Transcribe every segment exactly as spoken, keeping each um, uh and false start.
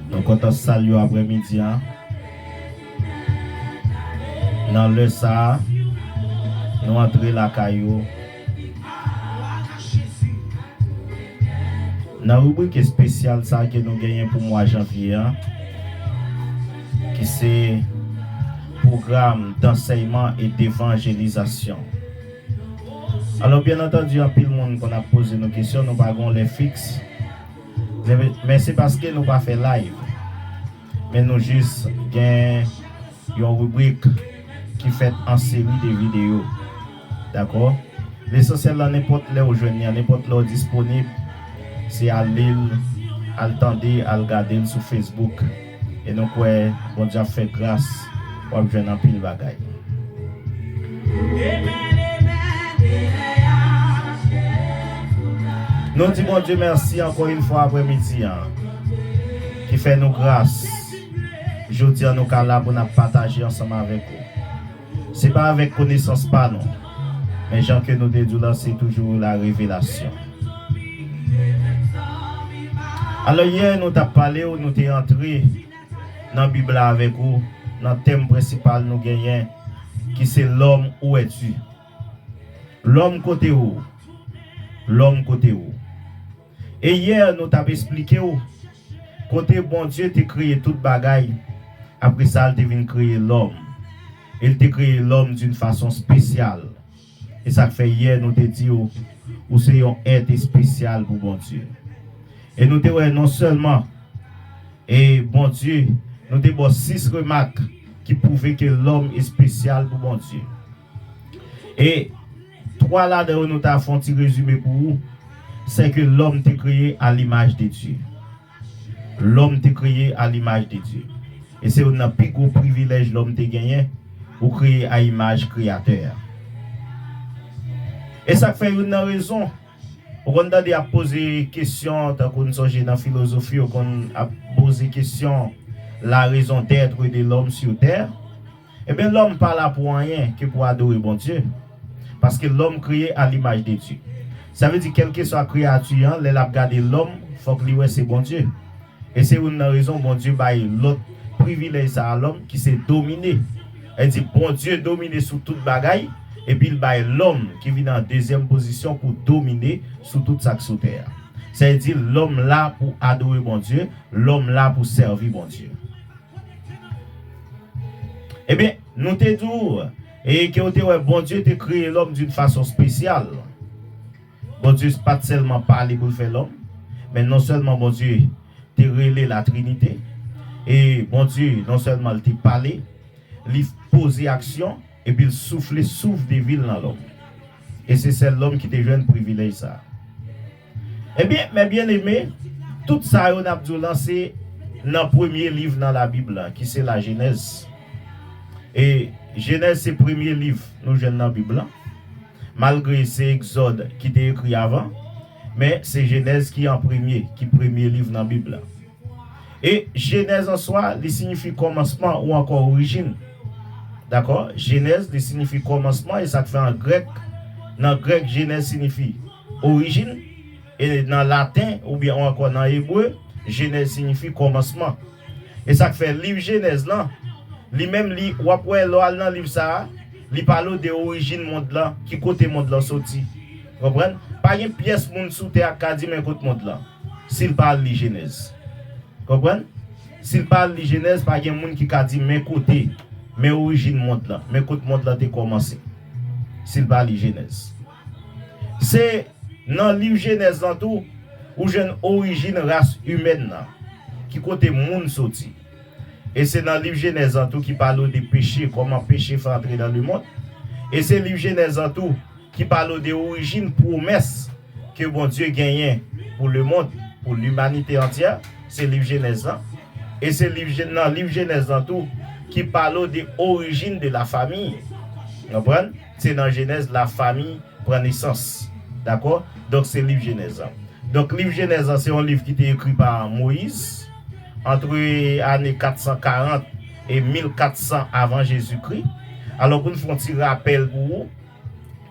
Nou kontan salye w aprèmidi a. Nan lè sa a, nou antre lakay ou. Nan ribrik espesyal sa a ke nou genyen pou mwa janvye a, ki se pwogram d'ansèyman e devanjelizasyon. Alò, byen antandi, anpil moun konn ap poze nou kesyon, nou pa gen yon lè fiks. Men, men se paske nou pa fè live. Men nou jis gen yon ribrik ki fèt an seri de videyo. Dakò? Lesansyèl la, nenpòt lè ou jwenn li an, nenpòt lè ou disponib, se al li l, al tande, al gade l sou Facebook. E nou kwè Bondye ap fè gras, w ap jwenn anpil bagay. Nou di Bondye mèsi ankò yon fwa aprèmidi an, ki fè nou gras. Jodi an, nou ka la pou n ap pataje ansanm avèk ou. Se pa avèk konesans pa nou, men jan ke nou te di w la, se toujou la revelasyon. Alò, yè, nou t ap pale w, nou te antre nan Bib la avèk ou, nan tèm prensipal nou genyen, ki se L'homme, où es-tu? Lòm, kote ou? Lòm, kote ou? E yè, nou t ap esplike w kote Bondye te kreye tout bagay, apre sa, l te vin kreye lòm. E l te kreye lòm d'une façon spéciale. E sa k fè yè, nou te di w, ou se yon èt espesyal pou Bondye. E nou te wè non sèlman e Bondye, nou te ba w sis remak ki pwouve ke lòm espesyal pou Bondye. E twa ladan yo, nou ta fè yon ti rezime pou ou, se ke lòm te kreye à l'image de Dieu. Lòm te kreye à l'image de Dieu. E se youn nan pi gwo privilèj lòm te genyen, ou kreye à imaj Kreyatè a. E sa k fè youn nan rezon ou konn tande ap poze kesyon, tankou n sonje nan filozofi, yo konn ap poze kesyon, la raison d'être de l'homme sur terre. Ebyen, lòm pa la pou anyen ke pou adore Bondye. Paske lòm kreye à l'image de Dieu. Sa vle di, kèlkeswa kreyati an, lè l ap gade lòm, fòk li wè se Bondye. E se youn nan rezon Bondye bay lòt privilèj sa a lòm, ki se domine. Sa vle di, Bondye domine sou tout bagay, epi l bay lòm ki vin an dezyèm pozisyon pou domine sou tout sa k sou tè a. Sa vle di, lòm la pou adore Bondye, lòm la pou sèvi Bondye. Ebyen, nou te di w, e ke w te wè Bondye te kreye lòm d'une façon spéciale. Bondye pa t sèlman pale pou l fè lòm, men non sèlman Bondye te rele la Trinité, e Bondye non sèlman l te pale, li poze aksyon, epi l soufle souf de vi l nan lòm. E se sèl lòm ki te jwenn privilèj sa a. Ebyen, mes bien-aimés, tout sa yo n ap di w lan se nan premye liv nan Labib la, ki se la Jenèz. E Jenèz se premye liv nou jwenn nan Bib la. Malgre se Egzòd ki te ekri avan, men se Jenèz ki an premye, ki premye liv nan Bib la. E Jenèz an swa, li siyifi kòmansman ou ankò orijin. Dakò? Jenèz, li siyifi kòmansman, e sa k fè an grèk, nan grèk, Jenèz siyifi orijin, e nan laten, oubyen ou ankò nan ebre, Jenèz siyifi kòmansman. E sa k fè liv Jenèz lan, li menm, li, w ap wè, lè w al nan liv sa a, li pale w de orijin mond lan, ki kote mond lan soti. Konprann? Pa gen pyès moun sou tè a k ka di men kot mond lan, si l pa al li Jenèz. Konprann? Si l pa al li Jenèz, pa gen moun ki ka di men kote, men orijin mond lan, men kot mond lan te kòmanse. Si l pa li Jenèz. Se nan liv Jenèz lan tou, ou jwenn orijin ras imèn nan, ki kote moun soti. E se nan liv Jenèz lan tou ki pale w de peche, kòman peche fè antre nan lemonn. E se liv Jenèz lan tou ki pale w de orijin pwomès ke Bondye genyen pou lemonn, pou limanite antyè, se liv Jenèz lan. E se liv Je-, nan liv Jenèz lan tou ki pale w de orijin de la famille. Konprann? Se nan Jenèz la famille pran nesans. Dakò? Donk, se liv Jenèz lan. Donk, liv Jenèz lan, se yon liv ki te ekri pa Moyiz, antre ane kat san karant e mil kat san avan Jezikri. Alò, pou n fè yon ti rapèl pou ou,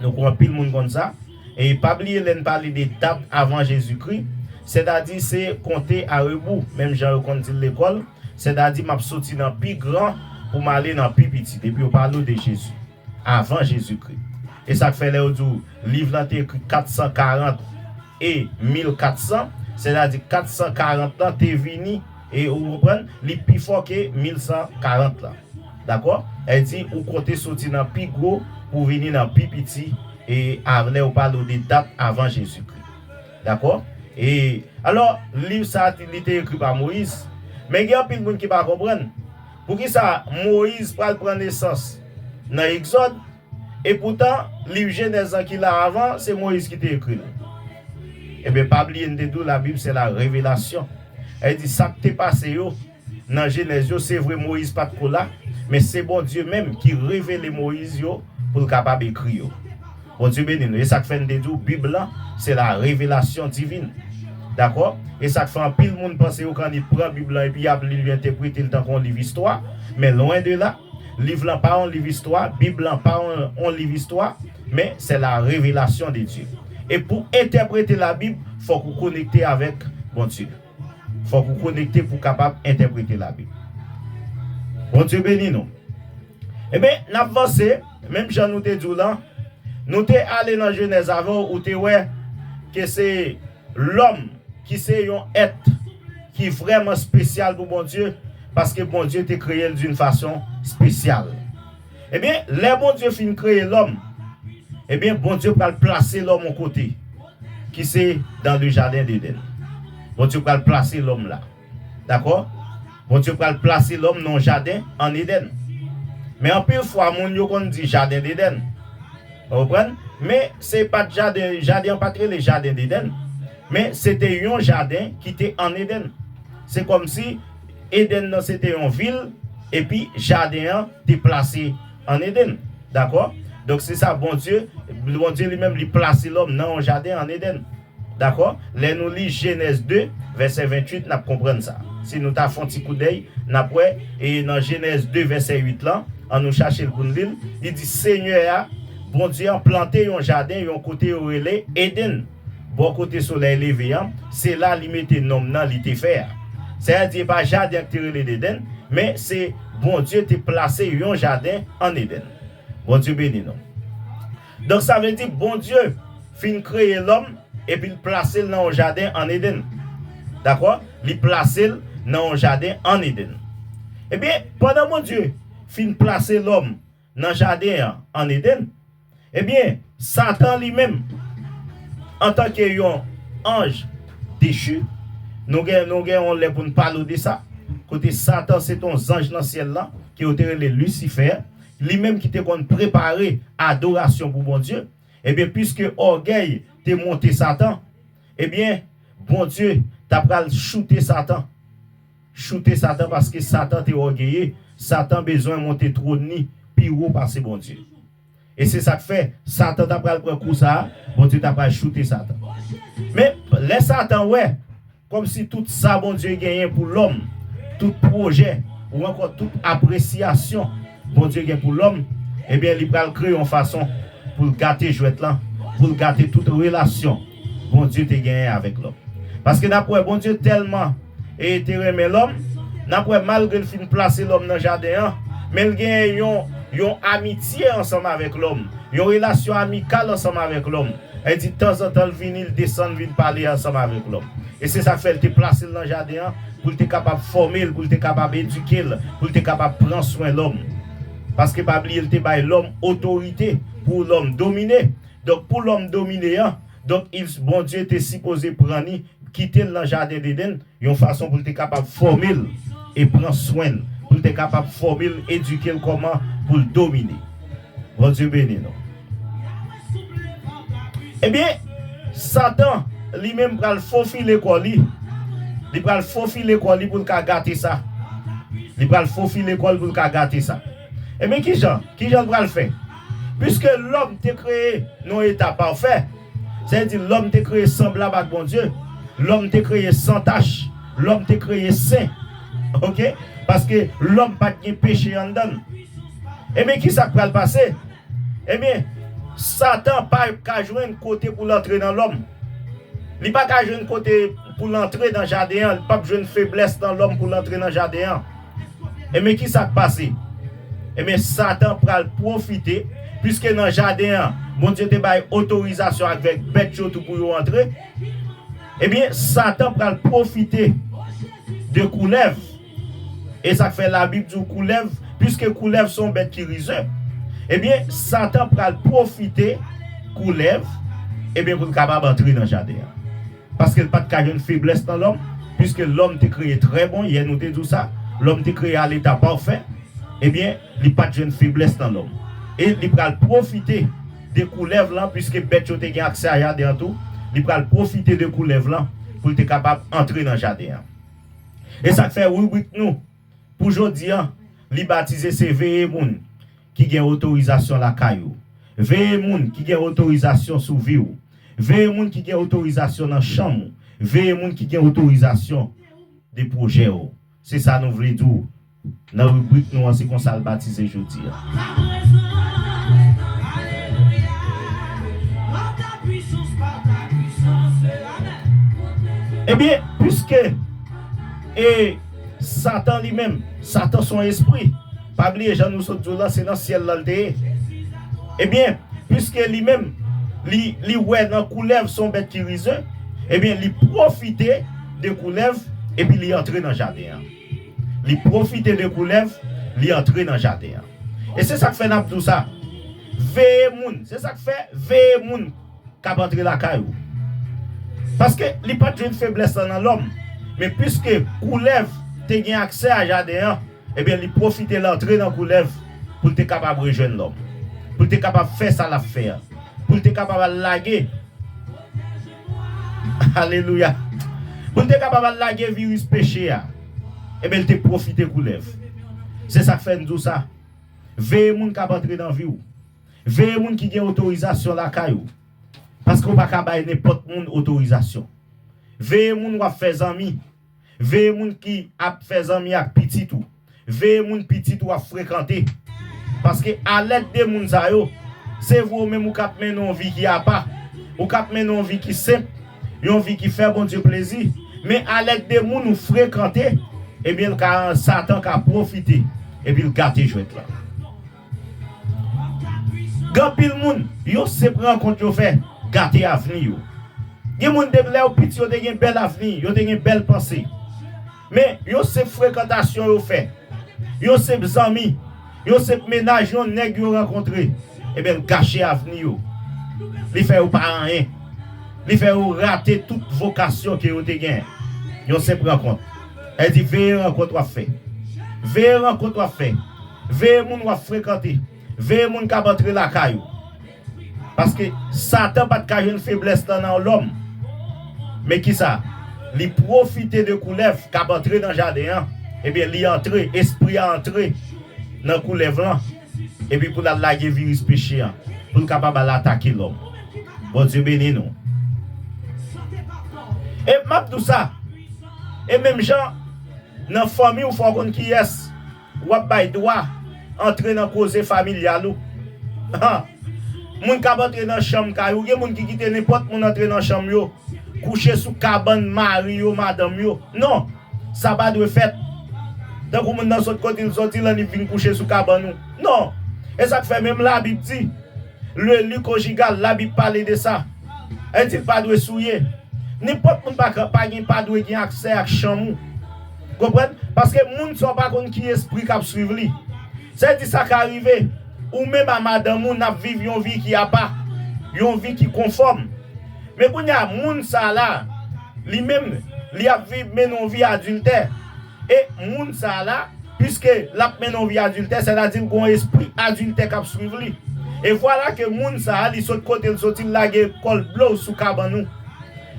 nou kwè anpil moun konn sa, E pa bliye lè n pale de dat avan Jezikri, sètadi se konte arebou, menm jan yo konn di l lekòl, sètadi m ap soti nan pi gran pou m ale nan pi piti, depi yo pale w de Jezi, avan Jezikri. E sa k fè lè yo di w liv lan te ekri kat san karant e mil kat san, sètadi kat san karant lan te vini, e ou konprann, li pi fò ke mil san karant lan. Dakò? Sa vle di ou konte soti nan pi gwo pou vini nan pi piti, e avlè ou pale w de dat avan Jezikri. Dakò? E alò, liv sa a, li te ekri pa Moyiz. Men gen anpil moun ki pa konprann. Poukisa Moyiz pral pran nesans nan Egzòd, e poutan, liv Jenèz lan ki la avan, se Moyiz ki te ekri l? Ebyen, pa bliye n te di w, la Bible, c'est la révélation. Sa vle di, sa k te pase yo nan Jenèz yo, se vre, Moyiz pa t ko la, men se Bondye menm ki revele Moyiz yo pou l kapab ekri yo. Bondye beni nou. E sa k fè n te di w, Bib lan, c'est la révélation divine. Dakò? E sa k fè anpil moun panse yo ka annik pran Bib lan epi y ap li l, yo entèprete l tankou yon liv istwa. Men lwen de la, liv lan pa yon liv istwa, Bib lan pa yon, yon liv istwa, men c'est la révélation de Dieu. E pou entèprete la Bib, fòk ou konekte avèk Bondye. Fòk ou konekte pou w kapab entèprete la Bib. Bondye beni nou. Ebyen, n ap vanse, menm jan nou te di w lan, nou te ale nan Jenèz avan, ou te wè ke se lòm ki se yon èt ki vrèman espesyal pou Bondye, paske Bondye te kreye l d'une façon spéciale. Ebyen, lè Bondye fin kreye lòm, ebyen, Bondye pral plase lòm yon kote, ki se dans le jardin d'Éden. Bondye pral plase lòm la. Dakò? Bondye pral plase lòm nan yon jaden ann Edenn. Men anpil fwa, moun yo konn di jaden Edenn. Ou konprann? Men se pa t jaden, jaden an pa t rele jaden Edenn. Men se te yon jaden ki te ann Edenn. Se kòmsi Edenn nan se te yon vil, epi jaden an te plase ann Edenn. Dakò? Donk se sa Bondye, Bondye li menm li plase lòm nan yon jaden ann Edenn. Dakò? Lè nou li Jenèz de, vèsè venntuit, n ap konprann sa. Si nou ta fè yon ti koudèy, n ap wè, e nan Jenèz de, vèsè uit lan, ann nou chache l pou n li l, li di, Senyè a, Bondye an plante yon jaden, yon kote yo rele Edenn, bò kote solèy leve an, se la li mete nonm nan li te fè a. Sètadi, e pa jaden an ki te rele Edenn, men se Bondye te plase yon jaden ann Edenn. Bondye beni nou. Donk, sa vle di, Bondye fin kreye lòm, epi l plase l nan yon jaden ann Edenn. Dakò? Li plase l nan yon jaden ann Edenn. Ebyen, pandan Bondye fin plase lòm nan jaden an ann Edenn, ebyen, Satan li menm, antanke yon anj dechi, nou gen, nou gen yon lè pou n pale w de sa, kote Satan se te yon zanj nan syèl la, ke yo te rele Lisifè, li menm ki te konn prepare adorasyon pou Bondye, ebyen, piske ògèy te monte Satan, ebyen, Bondye ta pral choute Satan. Choute Satan paske Satan te ògeye. Satan bezwen monte twòn li pi wo pase Bondye. E se sa k fè, Satan ta pral pran kou sa a, Bondye ta pral choute Satan. Men, lè Satan wè, kòmsi tout sa Bondye genyen pou lòm, tout pwojè, ou ankò tout apresyasyon Bondye gen pou lòm, ebyen, li pral kreye yon fason pou l gate jwèt lan, pou l gate tout relasyon Bondye te genyen avèk lòm. Paske n ap wè Bondye tèlman, e, te renmen lòm, n ap wè malgre l fin plase lòm nan jaden an, men l genyen yon, yon amitye ansanm avèk lòm, yon relasyon amikal ansanm avèk lòm. Sa vle di, tanzantan, l vini, l desann, vin pale ansanm avèk lòm. E se sa k fè l te plase l nan jaden an, pou l te kapab fòme l, pou l te kapab edike l, pou l te kapab pran swen lòm. Paske pa bliye, l te bay lòm otorite pou lòm domine. Donk, pou lòm domine an, donk, il, Bondye te sipoze pran li, kite l nan jaden Edenn, yon fason pou l te kapab fòme l e pran swen l, pou l te kapab fòme l, edike l kòman pou l domine. Bondye beni nou. Ebyen, Satan, li menm, pral fofile kò li. Li pral fofile kò li pou l ka gate sa. Li pral fofile kò l pou l ka gate sa. Ebyen, kijan? Kijan l pral fè? Piske lòm te kreye nan yon eta pafè, sa vle di lòm te kreye sanblab ak Bondye, lòm te kreye san tach, lòm te kreye sen. Oke? Paske lòm pa t gen peche anndan l. Ebyen, kisa k pral pase? Ebyen, Satan pa ka jwenn kote pou l antre nan lòm. Li pa ka jwenn kote pou l antre nan jaden an. Li p ap jwenn feblès nan lòm pou l antre nan jaden an. Ebyen, ki sa k pase? Ebyen, Satan pral pwofite, piske nan jaden an, Bondye te bay otorizasyon avèk bèt yo tou pou yo antre. Ebyen, Satan pral pwofite de koulèv. E sa k fè Labib di w koulèv, piske koulèv se yon bèt ki rize. Ebyen, Satan pral pwofite koulèv, ebyen, pou l kapab antre nan jaden an. Paske l pa t ka jwenn feblès nan lòm, piske lòm te kreye trè bon, yè nou te di w sa, lòm te kreye a leta pafè, ebyen, li pa t jwenn feblès nan lòm. E li pral pwofite de koulèv lan, piske bèt yo te gen aksè a jaden an tou, li pral pwofite de koulèv lan pou l te kapab antre nan jaden an. E sa k fè ribrik nou pou jodi a, li batize se veye moun ki gen otorizasyon lakay ou. Veye moun ki gen otorizasyon sou vi w. Veye moun ki gen otorizasyon nan chanm ou. Veye moun ki gen otorizasyon de pwojè w. Se sa nou vle di w nan ribrik nou an, se konsa l batize jodi a. Ebyen, piske e Satan li menm, Satan se yon espri. Pa bliye jan nou sot di w la, se nan syèl la l te ye. Ebyen, piske li menm, li, li wè nan koulèv se yon bèt ki rize, ebyen, li pwofite de koulèv, epi li antre nan jaden an. Li pwofite de koulèv, li antre nan jaden an. E se sa k fè n ap di w sa. Veye moun. Se sa k fè, veye moun k ap antre lakay ou. Paske li pa t jwenn feblès lan nan lòm. Men piske koulèv te gen aksè a jaden an, ebyen, li pwofite l antre nan koulèv pou l te kapab rejwenn lòm. Pou l te kapab fè sa l ap fè a. Pou l te kapab al lage. Alelouya. Pou l te kapab al lage viris peche a. Ebyen, l te pwofite koulèv. Se sa k fè n di w sa. Veye moun k ap antre nan vi w. Veye moun ki gen otorizasyon lakay ou. Paske w pa ka bay nenpòt moun otorizasyon. Veye moun w ap fè zanmi. Veye moun ki ap fè zanmi ak pitit ou. Veye moun pitit ou ap frekante. Paske alèt de moun sa yo, se vre w menm ou k ap mennen yon vi ki apa. Ou k ap mennen yon vi ki senp. Yon vi ki fè Bondye plezi. Men alèt de moun ou frekante, ebyen, l ka, Satan ka pwofite. Epi l gate jwèt la. Gen anpil moun, yon senp rankont yo fè, gate avni yo. Gen moun depi lè yo piti, yo te gen bèl avni, yo te gen bèl panse. Men, yon senp frekantasyon yo fè, yon senp zanmi, yon senp mennaj yon nèg yo rankontre, ebyen, l gache avni yo. Li fè yo pa anyen. Li fè yo rate tout vokasyon ke yo te gen. Yon senp rankont. Sa vle di, veye rankont w ap fè. Veye rankont w ap fè. Veye moun w ap frekante. Veye moun k ap antre lakay ou. Paske Satan pa t ka jwenn feblès lan nan lòm. Men kisa? Li pwofite de koulèv k ap antre nan jaden an. Ebyen, li antre, espri a antre nan koulèv lan. Epi pou l al lage viris peche an. Pou l kapab al atake lòm. Bondye beni nou. E m ap di w sa. E menm jan, nan fanmi w, fò w konn kiyès w ap bay dwa antre nan koze familyal ou. Han! Moun k ap antre nan chanm kay ou, gen moun ki kite nenpòt moun antre nan chanm yo, kouche sou kabann mari yo, madanm yo. Non! Sa pa dwe fèt. Tankou moun nan sot kote l soti, l annik vin kouche sou kabann ou. Non! E sa k fè menm Labib di, le lit conjugal, Labib pale de sa. Sa vle di l pa dwe souye. Nenpòt moun pa ka, pa gen, pa dwe gen aksè ak chanm ou. Konprann? Paske moun sa w pa konn ki espri k ap swiv li. Sa vle di sa ka rive, ou menm a madanm ou n ap viv yon vi ki apa, yon vi ki konfòm. Men kounye a, moun sa la, li menm, li ap viv, mennen yon vi adiltè. E moun sa la, piske l ap mennen yon vi adiltè, sètadi l gen yon espri adiltè k ap swiv li. E vwala ke moun sa a, li sot kote l soti, l lage kò l blow sou kabann ou.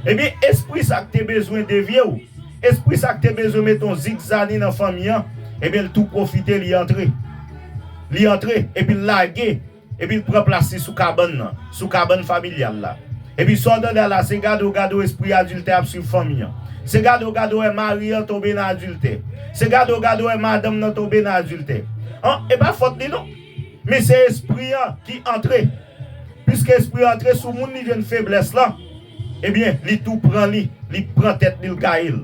Ebyen, espri sa k te bezwen devye w, espri sa k te bezwen mete yon zigzani nan fanmi an, ebyen, l tou pwofite, li antre. Li antre, epi l lage, epi l pran plas li sou kabann nan, sou kabann familyal la. Epi sa w tande a la, se gade w gade w espri adiltè ap swiv fanmi an. Se gade w gade w wè mari an tonbe nan adiltè. Se gade w gade w wè madanm nan tonbe nan adiltè. An, e pa fòt li non. Men se espri an ki antre. Piske espri an antre sou moun, li jwenn feblès lan, ebyen, li tou pran li, li pran tèt li, l gaye l.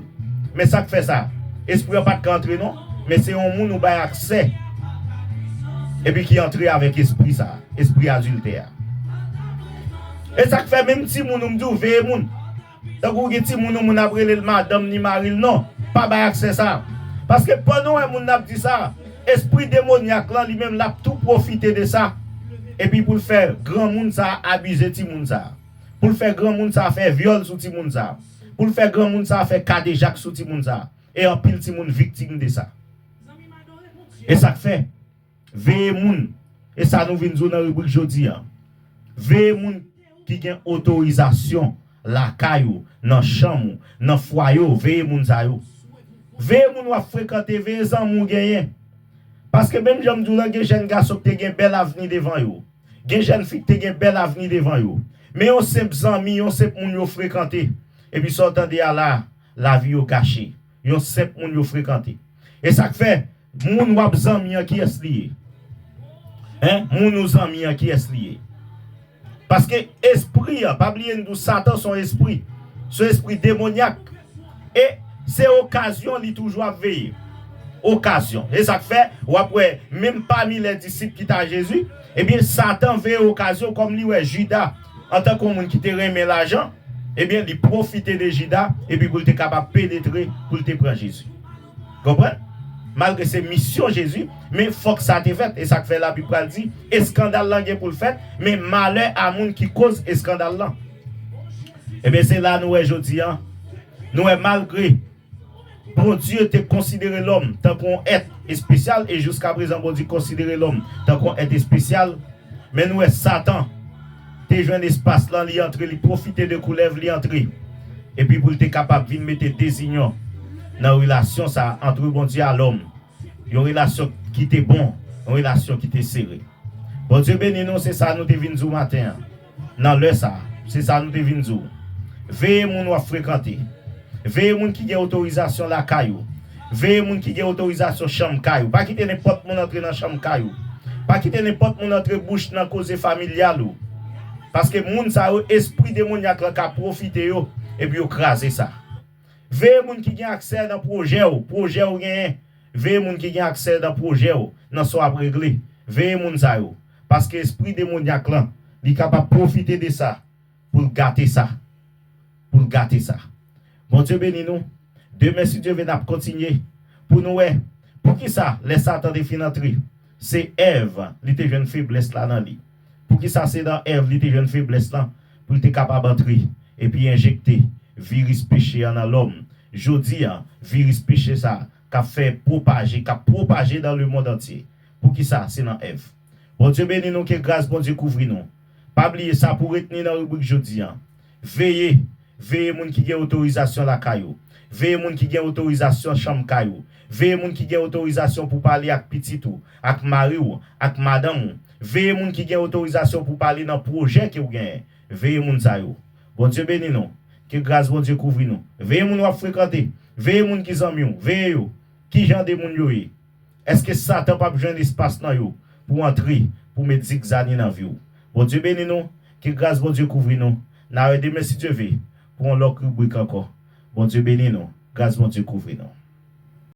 Men sa k fè sa? Espri an pa t ka antre non, men se yon moun ou bay aksè, epi ki antre avèk espri sa, espri adiltè a. E sa k fè menm timoun ou m di w veye moun. Tankou gen timoun ou moun ap rele l madanm ni mari l, non, pa bay aksè sa. Paske pandan w wè moun nan ap di sa, espri demonyak lan li menm l ap tou pwofite de sa. Epi pou l fè granmoun sa a abize timoun sa a. Pou l fè granmoun sa a fè vyòl sou timoun sa a. Pou l fè granmoun sa a fè kadejak sou timoun sa a. E anpil timoun viktim de sa. E sa k fè, veye moun. E sa nou vin di w nan ribrik jodi a. Veye moun ki gen otorizasyon lakay ou, nan chanm ou, nan fwaye w, veye moun sa yo. Veye moun w ap frekante, veye zanmi w genyen. Paske menm jan m di w lan, gen jèn gason ki te gen bèl avni devan yo. Gen jèn fi ki te gen bèl avni devan yo. Men yon senp zanmi, yon senp moun yo frekante. Epi sa w tande a la, lavi yo gache. Yon senp moun yo frekante. E sa k fè, moun w ap zanmi an, kiyès li ye? Hein? Moun ou zanmi an, kiyès li ye? Paske espri an, pa bliye n di w Satan se yon espri. Se yon espri demonyak. E se okazyon li toujou ap veye. Okazyon. E sa k fè, w ap wè, menm pami lè disip ki t a Jezi, ebyen, Satan veye okazyon kòm li wè Jida, antanke yon moun ki te renmen lajan, ebyen, li pwofite de Jida, epi pou l te kapab penetre, pou l te pran Jezi. Konprann? Malgre se misyon Jezi, men fòk sa te fèt. E sa k fè Labib pral di, eskandal lan gen pou l fèt, men malè a moun ki koz eskandal lan. Ebyen, se la nou wè jodi a, nou wè malgre Bondye te konsidere lòm tankou yon èt espesyal, e jiskaprezan Bondye konsidere lòm tankou yon èt espesyal, men nou wè Satan te jwenn espas lan, li antre, li pwofite de koulèv, li antre. Epi pou l te kapab vin mete dezinyon nan relasyon sa a ant Bondye a lòm. Yon relasyon ki te bon, yon relasyon ki te sere. Bondye beni nou, se sa nou te vin di w maten an. Nan lè sa a, se sa nou te vin di w. Veye moun w ap frekante. Veye moun ki gen otorizasyon lakay ou. Veye moun ki gen otorizasyon chanm kay ou. Pa kite nenpòt moun antre nan chanm kay ou. Pa kite nenpòt moun antre bouch nan koze familyal ou. Paske moun sa yo, espri demonyak lan ka pwofite yo, epi yo kraze sa. Veye moun ki gen aksè nan pwojè w, pwojè w genyen. Veye moun ki gen aksè nan pwojè w, nan sa w ap regle. Veye moun sa yo. Paske espri demonyak lan, li kapab pwofite de sa pou l gate sa. Pou l gate sa. Bondye beni nou. Demen, si Dye vle, n ap kontinye pou nou wè poukisa lè Satan te fin antre, se Èv li te jwenn feblès la nan li. Poukisa se nan Èv li te jwenn feblès lan pou l te kapab antre epi enjekte viris peche an nan lòm? Jodi a, viris peche sa k ap fè pwopaje, k ap pwopaje dans le monde entier. Poukisa se nan Èv? Bondye beni nou, ke gras Bondye kouvri nou. Pa bliye sa pou retni nan ribrik jodi a. Veye, veye moun ki gen otorizasyon lakay ou. Veye moun ki gen otorizasyon chanm kay ou. Veye moun ki gen otorizasyon pou pale ak pitit ou, ak mari w, ak madanm ou. Veye moun ki gen otorizasyon pou pale nan pwojè ke w genyen. Veye moun sa yo. Bondye beni nou. Ke gras Bondye kouvri nou. Veye moun w ap frekante. Veye moun ki zanmi w. Veye yo. Ki jan de moun yo ye? Èske Satan p ap jwenn espas nan yo pou antre, pou met zigzani nan vi w? Bondye beni nou, ke gras Bondye kouvri nou. N a wè demen, si Dye vle, pou yon lòt ribrik ankò. Bondye beni nou, gras Bondye kouvri nou.